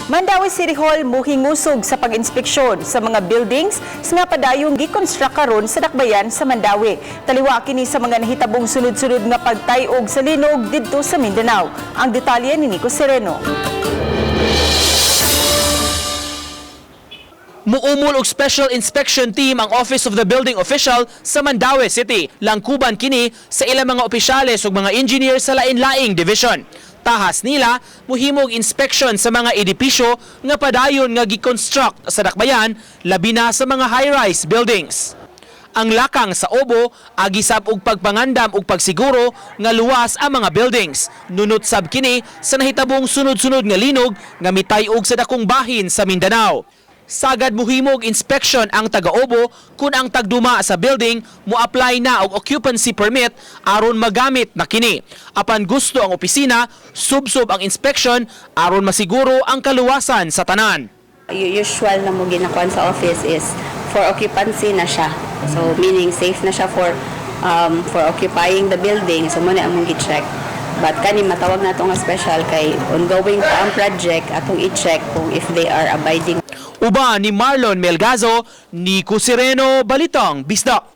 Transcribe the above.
Mandaue City Hall muhingusog sa pag-inspeksyon sa mga buildings nga padayong gikonstruct karon sa dakbayan sa Mandaue. Taliwa kini sa mga nahitabong sunod-sunod nga pagtay-og sa linog didto sa Mindanao. Ang detalye ni Nico Sereno. Muumol og special inspection team ang Office of the Building Official sa Mandaue City. Langkuban kini sa ilang mga opisyales ug mga engineer sa lain-laing division. Tahas nila muhimog inspection sa mga edipisyo nga padayon nga giconstruct sa dakbayan, labi na sa mga high-rise buildings. Ang lakang sa obo agi sab og pagpangandam ug pagsiguro nga luwas ang mga buildings. Nunot sab kini sa nahitabong sunod-sunod nga linog nga mitay-og sa dakong bahin sa Mindanao. Sagad muhimog inspection ang taga-obo kung ang tagduma sa building mo-apply na og occupancy permit aron magamit na kini. Apan gusto ang opisina, subsob ang inspection aron masiguro ang kaluwasan sa tanan. Usual na mo ginakuan sa office is for occupancy na siya. So meaning safe na siya for occupying the building. So mao na among gi-check. But kani matawag na nga special kay ongoing pa ang project, atong i-check kung if they are abiding. Uban ni Marlon Melgazo, Nico Sereno, Balitang Bisdak.